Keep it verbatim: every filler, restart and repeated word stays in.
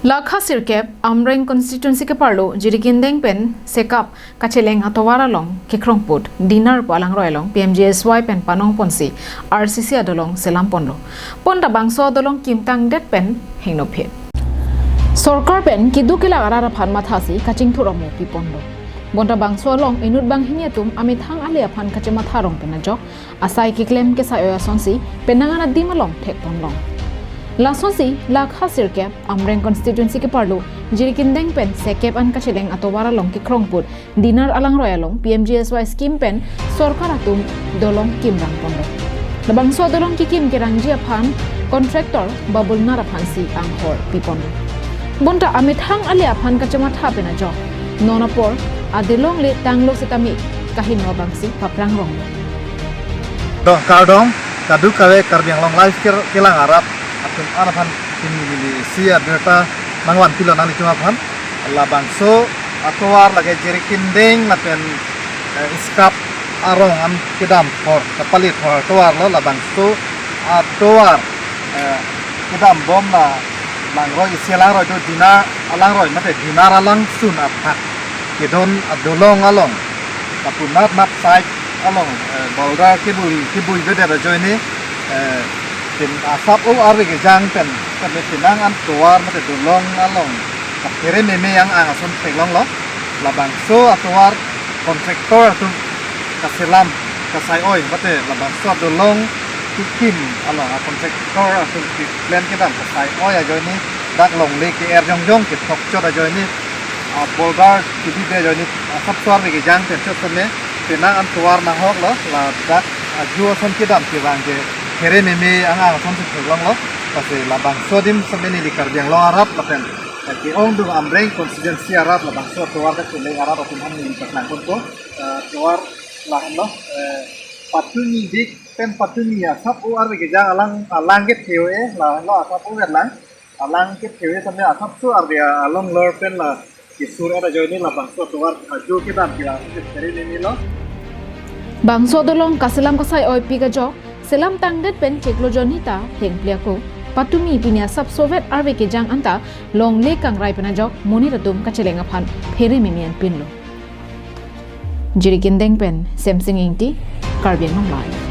Lakha sirkep Amreng constituency keparlo Jirikindeng pen Sekap kacheleng atovar along kekrongput Dinar pu alangroi along P M G S Y pen panong ponsi R C C adolong selam ponlo. Bonta bangso adolong kimtangdet pen hingno phit. Sorkar pen keduk kelak arat aphan mathasi kachingthur amo piponlo. Bonta bangso along inut banghini atum amethang ale aphan kachematha rong pen ajok asai keklem kesai-oi asonsi penang an adim along thekponlong. Lasonsi Lakha sirkep Amreng constituency keparlo Jirikindeng pen Sekap an kacheleng atovar along kekrongput Dinar alangroi along P M G S Y scheme pen sorkar atum dolong kimrang ponlo. Labangso adolong kekim kerangji aphan contractor Babulnath aphansi anghor piponlo. Bonta amethang ale aphan kachematha pen ajok non apor adolong le tanglo setame kahingno abangsi paprang ronglo. Dong kardom, kadokave Karbi Anglong Live ke-, kelang arat atum an aphan pini neli isi abirta nangvan pilo nanglitum aphan. Labangso atovar lake Jirikindeng lapen, eh, Sekap arong an kedam apor, kapalit apor atovar lo. Labangso atovar, eh, kedam bom la langroi, isi alangroi do, Dinar alangroi mate Dinar alangsun athak kedon adolong along, lapu nat nat side along, eh, boulder kebui kebui bedet ajoine, eh, pen asap-o arve kejang pen, pen penang an tovar mate dolong along kaphere meme ang-ang ason theklonglo. Labangso atovar contractor atum kaselam kasai-oi mate labangso adolong kekim along a contractor atum keklemkle kedam kasai-oi ajoine dak longle ke-er jongjong kethok chot ajoine, a boulder kebibe ajoine asapso arve kejang pen chot seme penang an tovar nahoklo, ladak ajo ason kedam kevang ke phere meme ang-ang asonsi theklonglo. Lasi labangso adim seme neli Karbi Anglong arat lapen ke-ongdung Amreng constituency arat labangso atovar kacheleng arat atum aphan neli paklang ponpo. Eh, tovar lahenlo, eh, patumi dik pen patumi asap-o arve kejang alang, alang kethe-o-e, lahenlo asap-o vet lang. Alang kethe-o-e seme asapso arve along lor pen la kesur-et ajoine labangso atovar ajo kedam kila phere memelo. Bangso adolong kaselam kasai-oipik ajok selam tangdet pen chiklo jonhita hengpli ako, patumi pini asapso vet arve kejang anta longle kangrai pen ajok monit atum kacheleng aphan phere meme an pinlo. Jirikindeng pen Semsing Ingti, Karbi Anglong Live.